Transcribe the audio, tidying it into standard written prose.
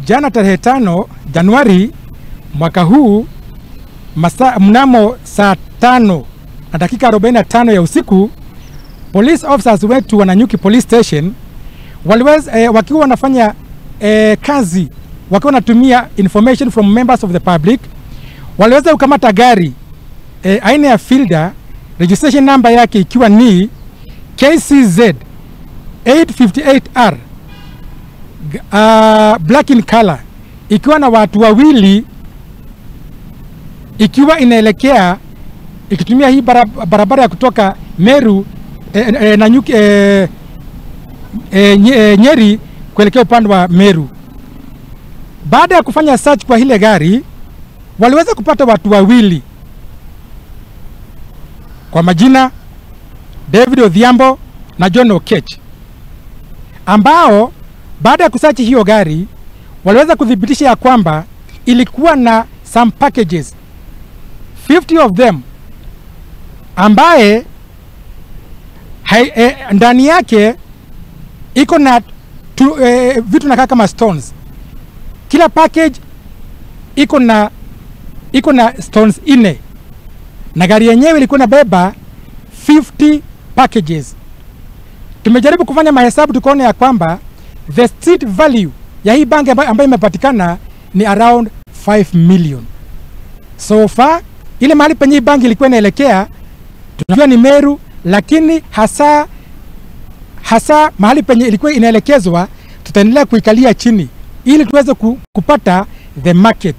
Jana tarehe 5 Januari mwaka huu mnamo saa 5:45 ya usiku, police officers wetu wa Nanyuki Police Station waliweza, wakiwa wanafanya kazi, wakiwa wanatumia information from members of the public, waliweza kukamata gari aina ya Fielder, registration number yake ikiwa ni KCZ 858R, black in color, ikiwa na watu wawili, ikiwa inaelekea ikitumia hii barabara ya kutoka Meru Nanyuki Nyeri kuelekea upande wa Meru. Baada ya kufanya search kwa ile gari, waliweza kupata watu wawili kwa majina David Odhiambo na John Okech, ambao baada ya kusearch hiyo gari waliweza kudhibitisha ya kwamba ilikuwa na some packages 50 of them, ambaye ndani yake iko na vitu nakaa kama stones. Kila package iko na stones 4, na gari yenyewe ilikuwa inabeba 50 packages. Tumejaribu kufanya mahesabu tukaona ya kwamba the street value ya hii bangi ambayo imepatikana ni around 5 million. So far ile mahali penye bangi ilikuwa inaelekea tunajua ni Meru, lakini hasa mahali penye ilikuwa inaelekezwa tutaendelea kuikalia chini ili tuweze kupata the market.